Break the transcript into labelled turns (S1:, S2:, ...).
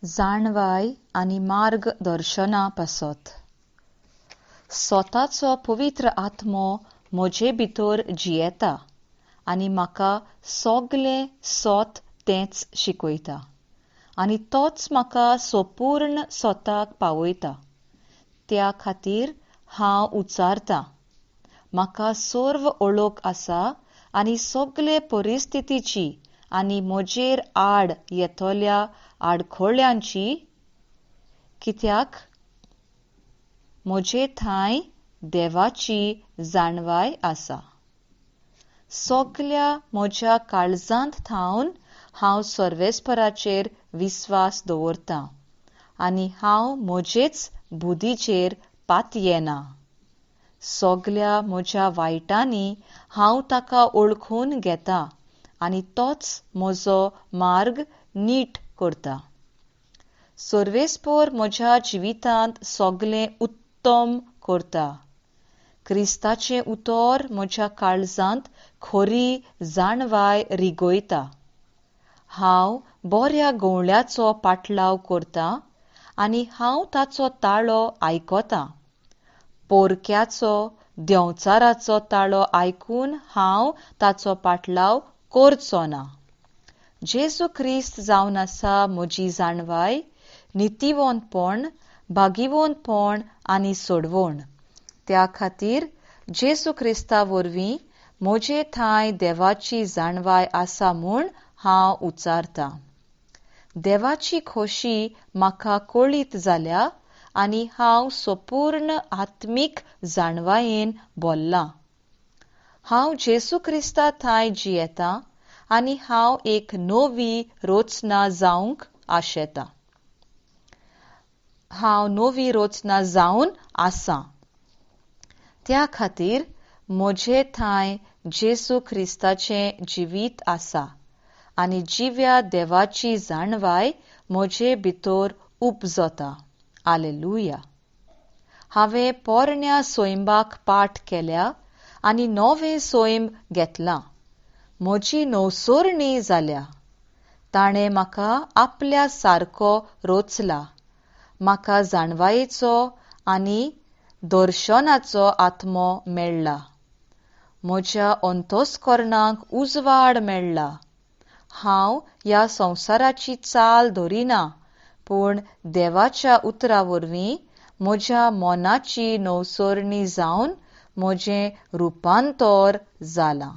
S1: जाणवाय आनी मार्गदर्शना पासत. सोताचो पवित्र आत्मो म्हजे भितर जियेता आनी म्हाका सगलें सत तेंच शिकयता आनी तोच म्हाका संपूर्ण सोताक पावयता. त्या खातीर हांव उच्चारतां, म्हाका सर्व ओळख आसा आनी सगले परिस्थितीची आनी म्हजेर आड येतल्या आडखळ्यांची, कित्याक म्हजे थांय देवाची जाणवाय आसा. सगल्या म्हज्या काळजांत थावन हांव सर्वेस्पराचेर विस्वास दवरतां आनी हांव म्हजेच बुद्धीचेर पातयेना. सगल्या म्हज्या वायटांनी हांव ताका वळखून घेता आनी तोच म्हजो मार्ग नीट करता. सर्वेस्पर म्हज्या जिवितांत सगलें उत्तम करता. क्रिस्ताचें उतर म्हज्या काळजांत खरी जाणवाय रिगयता. हांव बऱ्या गवळ्याचो पाटलाव करतां आनी हांव ताचो ताळो आयकतां. पोरक्याचो देंवचाराचो ताळो आयकून हांव ताचो पाटलाव करचो ना. जेजू क्रिस्त जावन आसा म्हजी जाणवाय, नितीवंतपण, भागिवंतपण आनी सोडवण. त्या खातीर जेजू क्रिस्ता वरवीं म्हजे थांय देवाची जाणवाय आसा म्हूण हांव उच्चारतां. देवाची खोशी म्हाका कळीत जाल्या आनी हांव संपूर्ण आत्मीक जाणवायेन भरलां. हांव जेजू क्रिस्ता थांय जियेतां आनी हांव एक नवी रचना जावंक आशेतां. हांव नवी रचना जावन आसां. त्या खातीर म्हजे थांय जेजू क्रिस्ताचें जिवीत आसा आनी जिव्या देवाची जाणवाय म्हजे भितर उपजता. आलेलुया. हांवें पोरण्या सैंबाक पाठ केल्या आनी नवें सैम घेतलां. म्हजी नवसरणी जाल्या. ताणें म्हाका आपल्या सारको रचला. म्हाका जाणवायेचो आनी दर्शनाचो आत्मो मेळ्ळा. म्हज्या अंतस्करणाक उजवाड मेळ्ळा. हांव ह्या संवसाराची चाल धरिना, पूण देवाच्या उतरा वरवीं म्हज्या मनाची नवसरणी जावन म्हजें रुपांतर जालां.